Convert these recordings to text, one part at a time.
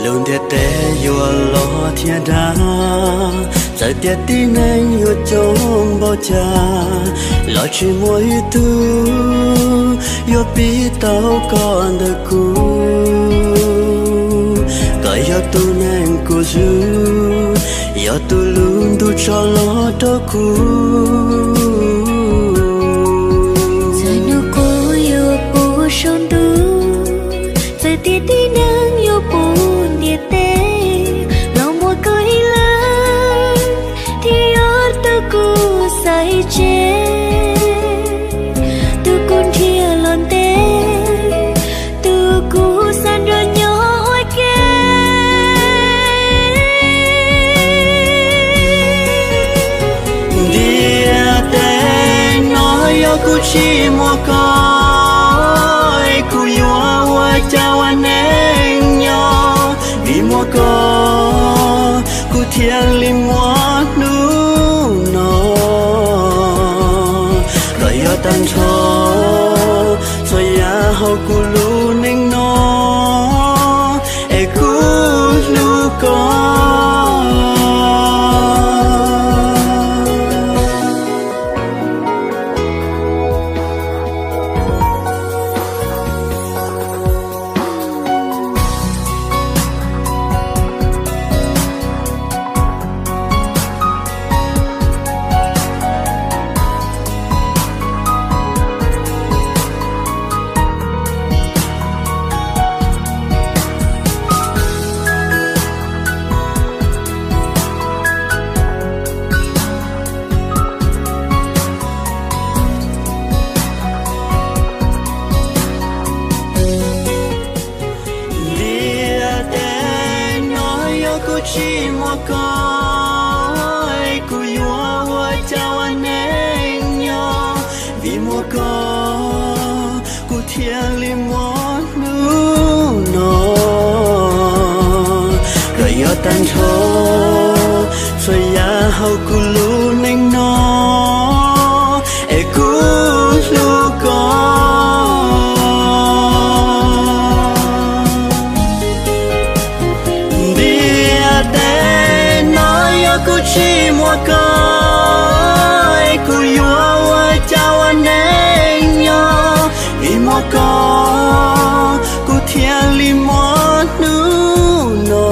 Lub ntiaj teb yuav loj thiab dav, txawm tias tib neeg yuav coob npaum cas los tsis muaj ib tug yuav pib tau koj ntawm kuv. Koj yog tus neeg kuv zwm, yog tus lub ntuj tso los rau kuv. Txawm hnub qub yuav puv saum ntuj, txawm tias tib neeg yuav puv ntiaj teb, los muaj koj ib leeg thiaj yog tus kuv xaiv tseg, tus kuv nrhiav los ntev, tus kuv xav nrog nyob ua ke. Ntiaj teb no yog kuv tsis muaj koj, es kuv yuav ua cas ua neej nyob. Vim muaj koj, kuv thiaj li muaj hnub no. Koj yog tag nrho txhua yam hauv kuv lub neej no, es kuv hlub koj. Ntiaj teb no yog kuv tsis muaj koj, kuv yuav ua cas ua neej nyob. Vim muaj koj, kuv thiaj li muaj hnub no. Koj yog tag nrho txhua yam hauv kuv lub neej no, es kuv hlub koj. Ntiaj teb no yog kuv tsis muaj koj, kuv yuav ua cas ua neej nyob. Vim muaj koj, kuv thiaj li muaj hnub no.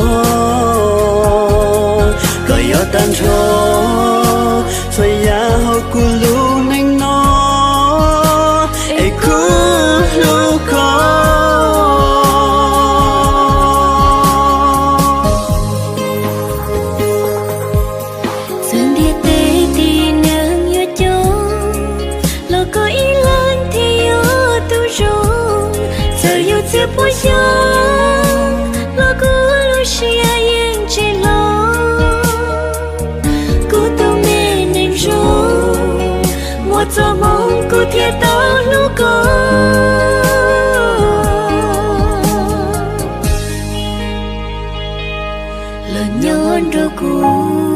Koj yog tag nrho txhua yam hauv kuv lub neej no, es kuv hlub koj. Txawm ntiaj teb tib neeg yuav coob, los koj ib leeg thiaj yog tus zoo. Txawm yuav txias puas xyoo, los kuv lub siab yeej tsis hlob. Kuv tus me neeg zoo, muaj txoj hmoo kuv thiaj tau hlub koj. Los nyob nrog kuv.